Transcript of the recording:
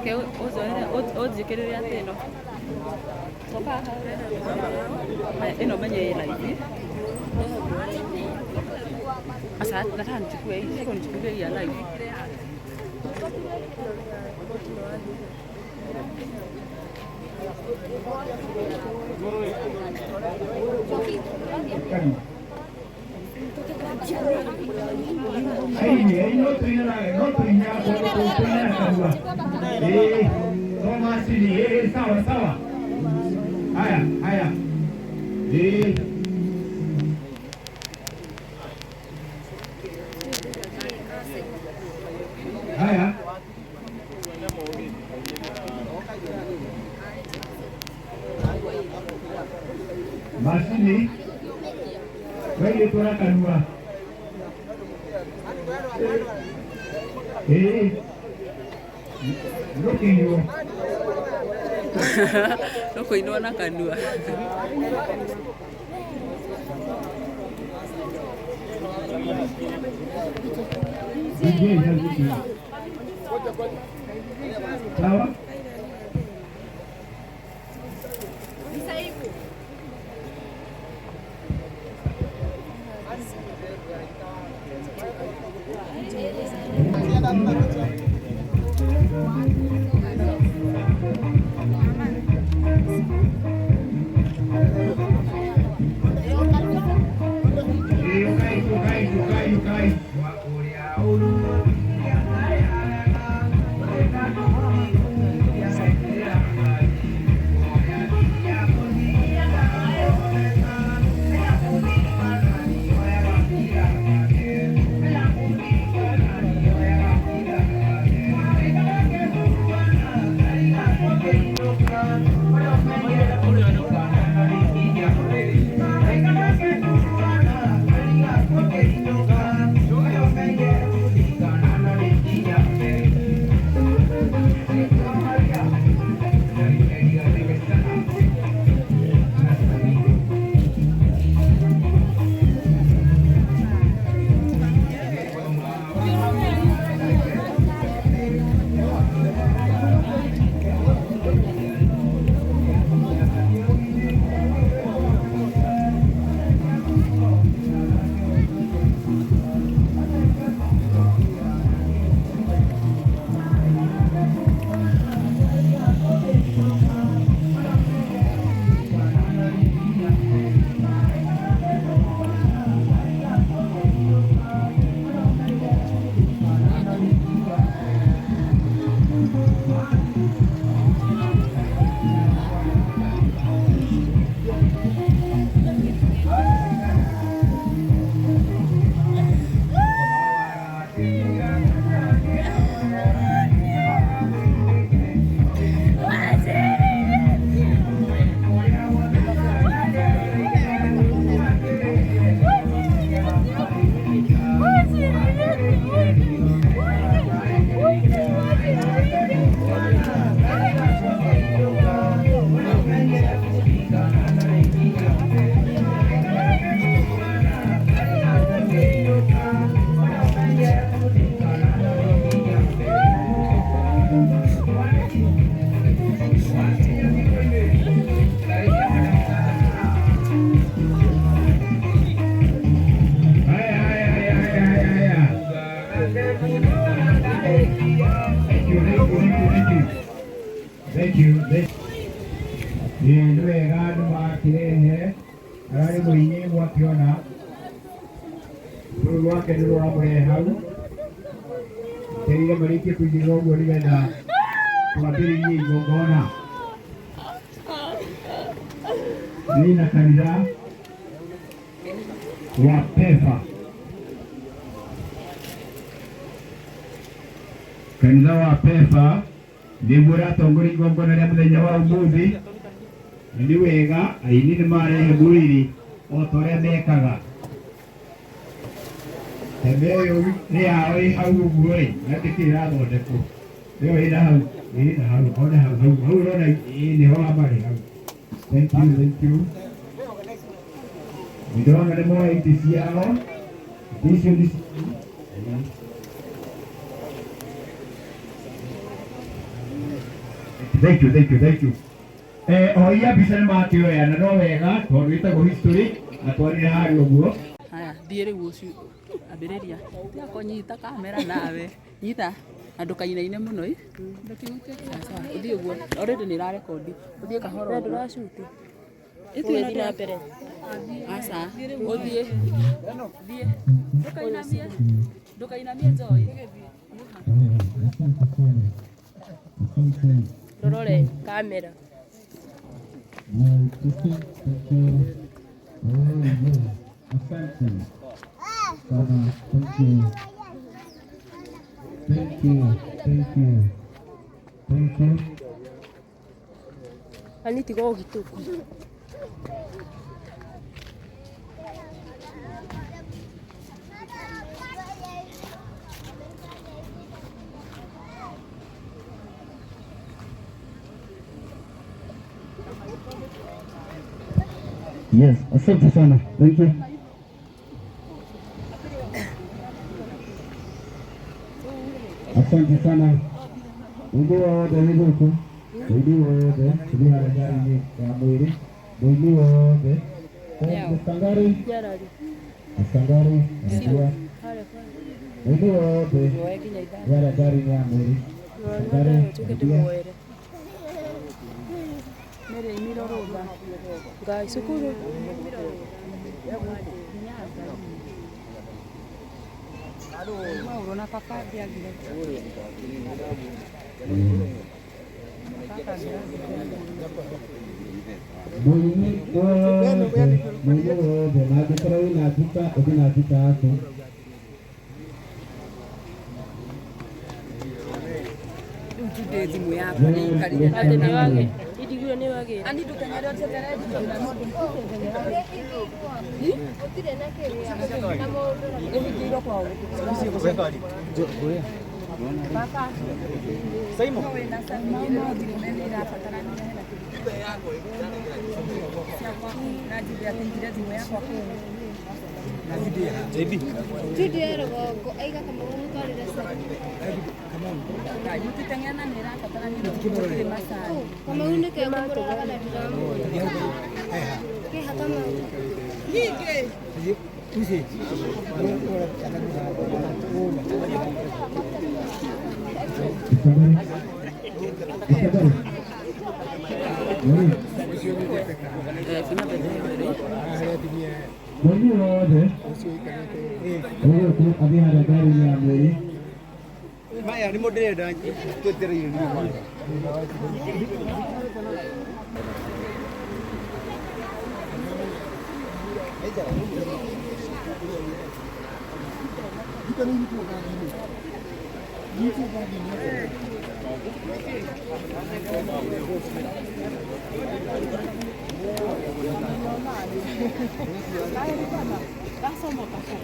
Reke ũnjoere ũnjĩkĩrĩre atĩ ĩno. Coka haha. Haya, ĩno menye ĩ raithi. Sasa nataka nichukue hii, siko nichukulie hii ya live. Aini, no tuina, no tuina, tuina kanua. Eh, Thomas ni eh, sawa sawa. Haya, haya. Eh. Haya. Macini wewe na kanua. Eh. Ndũkĩnyuo. Rũkũinwo na kanua. Sawa? Eh, ukai, ukai, ukai, ukai. Haya, haya, haya, haya, haya. Thank you, thank you, thank you, thank you. Thank you. Ĩĩ nĩ wega andũ makĩrehe ararĩ mũini mwakĩona rũrũ rwake nĩ rũramũrehe hau terire marĩkie kũigĩrĩra ũguo nĩgetha twambĩrĩrie igongona nĩ na kanitha wa PEFA kanitha wa PEFA nĩguo ũratongoria igongona rĩa mũthenya wa ũmũthĩ na nĩ wega aini nĩ marehe mwĩrĩ o ta ũrĩa mekaga hema ĩyo nĩ yao ĩ hau ũguo ĩ na ndĩkĩ ĩrathondekwo ĩyo ĩna hau ĩna hau ona hau hau hau ũrona ĩ nĩho marĩ hau. Thank you, thank you. Nĩndĩrona nĩ moya itĩ ciao, itĩ icio nĩ Thank you, thank you, thank you. Oia mbica nĩ makĩoya na no wega tondũ ĩtagwo history na twarire harĩa ũguo. Haya, thiĩ rĩu ũcio ambĩrĩria. Tiga kũnyita kamera nawe. Nyita na ndũkainaine mũno ĩ. Sawa, ũthiĩ ũguo. Already nĩ ĩrarekondi. Ũthiĩ kahora ũguo. Ndũracuti. Ĩthiĩ na mbere. Aca, ũthiĩ. Thiĩ. Ndũkainamie. Ndũkainamie Joy. Rorore kamera. Thank you. Thank you. Thank you. Thank you. Ani tiga ũgitũku. Yes, asante sana. Thank you. Asante sana. Mũingĩ wothe wĩ gũkũ, mũini wothe ũthiĩ harĩa ngari-inĩ ya mwĩrĩ, mũini wothe. Mr. Ngari, Nyarari. Mr. Ngari, anajua. Harĩa kwa. Mũini wothe Woe nginya ithaa. ũthiĩ harĩa ngari-inĩ ya mwĩrĩ. Mr. Ngari, Tuke anajua. ndĩmuoere. Mary aimirwo rũtha. Ngai cukuru. Maũrwo na baba angĩagire. Mũini wothe, mũini wothe, na angĩkorwo wĩna nduka, ũthiĩ na nduka yaku. Rĩu Jude thimũ yakwa nĩ ĩikarire na Atĩ nĩ wagĩ. Indigire nĩ wagĩra. Ani ndũkenyere ũnjeterere ĩhingĩirwo kwao. Baba. No wĩna no thimũ nĩ ĩrabatarania hena kĩndũ. Cia gwaku na Jude ateithire thimũ yakwa kũu. Jude e rũgongo aiga Kamau mũtwarĩre cai. Ngai mũtiteng'ena nĩ ĩrabatarania gũtirĩ macani. Kamau nĩke ngũmũroraga na ndiramuona. Kĩha Kamau. Mr. Ngari. Mr. Ngari. Ngari. Kinya mbere ĩyo ĩrĩ. Mũini wothe wĩ gũkũ athiĩ harĩa ngari-inĩ ya mwĩrĩ. Maya nĩmo ndĩrenda twetereire niĩ. Gacomoka kũ?